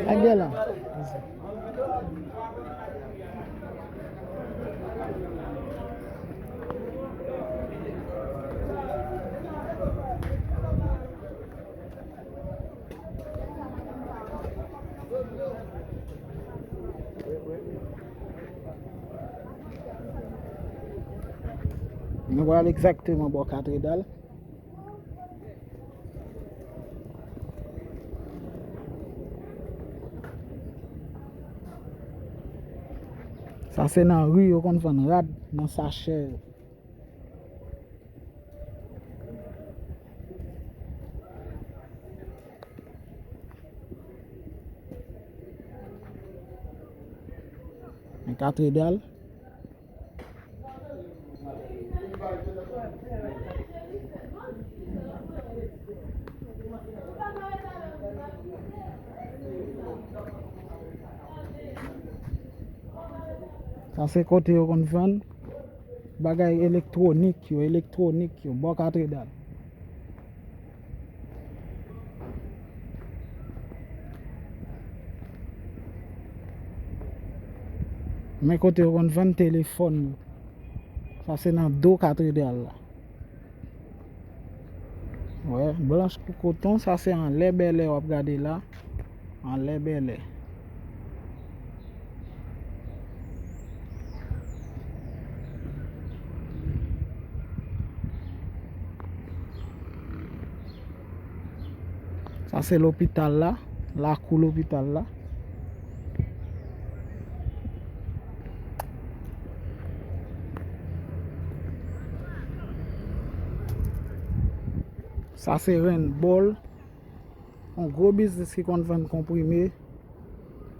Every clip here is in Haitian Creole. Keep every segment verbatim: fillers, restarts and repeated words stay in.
Lage la. Nou pral egzakteman bò katedral. Sa se nan ri yo konn vann rad nan sachè. Nan katedral. Sa se kote yo konn vann bagay elektwonik yo, elektwonik yo, bò katedral. Men kote yo konn vann telefòn yo. Sa se nan do katedral la. Wè, blanch kou koton, sa se anlè bèlè w ap gade la. Anlè bèlè. Sa se lopital la, lakou lopital la. Sa se Rainbow, yon gwo biznis ki konn vann konprime,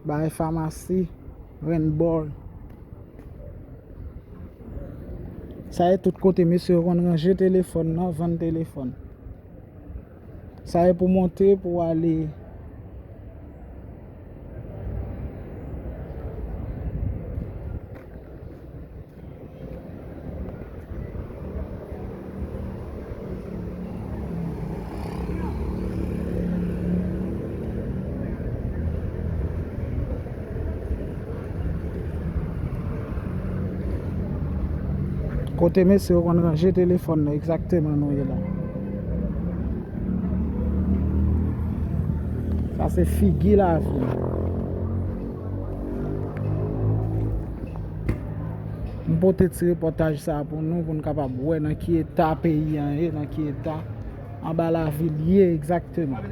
bay famasi, Rainbow. Sa e tout kote mesye yo konn ranje telefòn nan, vann telefòn. Sa e pou monte, pou ale. Kote mesye yo konn ranje telefòn nan, egzakteman nou ye la. Sa se figi lavil. M pote ti repòtaj sa a pou nou, pou n kapab wè nan ki eta peyi an ye, nan ki eta anba lavil ye egzakteman.